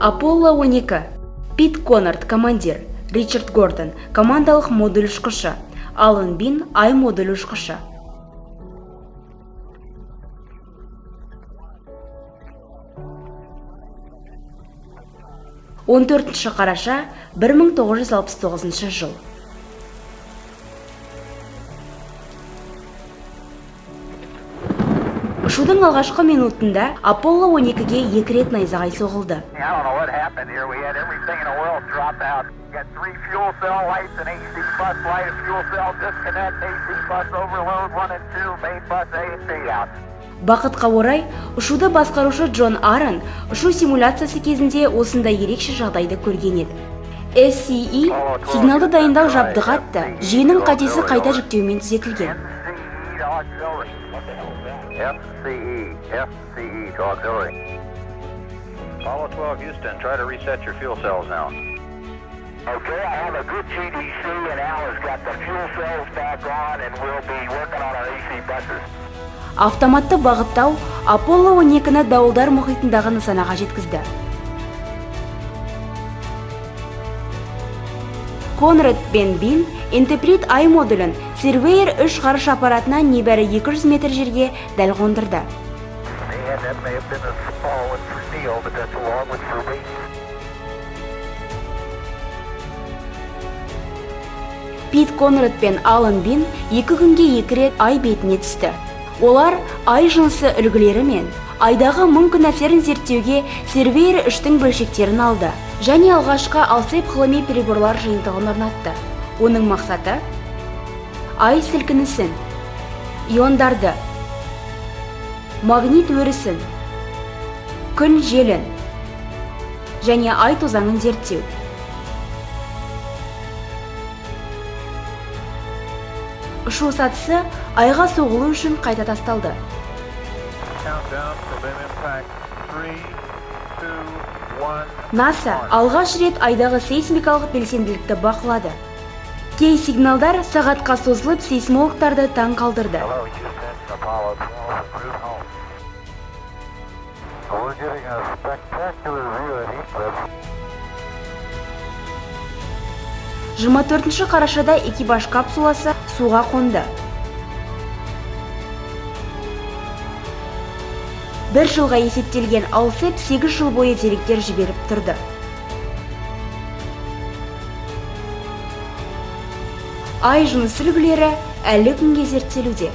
Аполло 12. Пит Коннард, командир, Ричард Гордон, командалық модуль ұшқышы, Алан Бин, Ай модуль ұшқышы. 14 қараша 1969 жыл. Ұшудың алғашқы минутында Аполло 12-ге екі рет найзағай соғылды. I don't know what happened here. We had everything in the world drop out. We got three fuel cell lights, an AC bus light, a fuel cell disconnect, AC bus overload, one and two, main bus A and B out. Бақытқа орай, ұшуды басқарушы Джон Арон ұшу симуляциясы кезінде осындай ерекше жағдайды көрген еді. SCE сигналды дайындау жабдығы атты жүйенің қатесі қайта жүктеумен түзетілген. NCE to auxiliary. What the hell is that? FCE, FCE to auxiliary. Apollo 12 Houston, try to reset your fuel cells now. Okay, I have a good GDC, and Al has got the fuel cells back on, and we'll be working on our AC buses. Автоматты бағыттау Аполло 12-ні дауылдар мұхитындағы нысанаға жеткізді. Конрад пен Бин Интрепид Ай модулін Сервейер 3 ғарыш аппаратынан небәрі 200 метр жерге дәл қондырды. And that may have been a small one for Neil, but that's a long one for me. Пит Конрад пен Алан Бин екі күнге екі рет ай бетіне түсті. Олар ай жынысы үлгілері мен айдағы мың күн әсерін зерттеуге Сервейер 3-тің бөлшектерін алды және алғашқы ALSEP ғылыми приборлар жиынтығын орнатты. Оның мақсаты ай сілкінісін, иондарды, магнит өрісін, күн желін және ай тозаңын зерттеу. Ұшу сатысы айға соғылу үшін қайта тасталды. Countdown for beam impact. Three, two, one. НАСА алғаш рет айдағы сейсмикалық белсенділікті бақылады. Кей сигналдар сағатқа созылып, сейсмологтарды таң қалдырды. Hello, Houston. Apollo 12, move home. We're getting a spectacular view at Eclipse. 24 қарашада экипаж капсуласы суға қонды. Бір жылға есептелген ALSEP 8 жыл бойы деректер жіберіп тұрды. Ай жынысы үлгілері әлі күнге зерттелуде.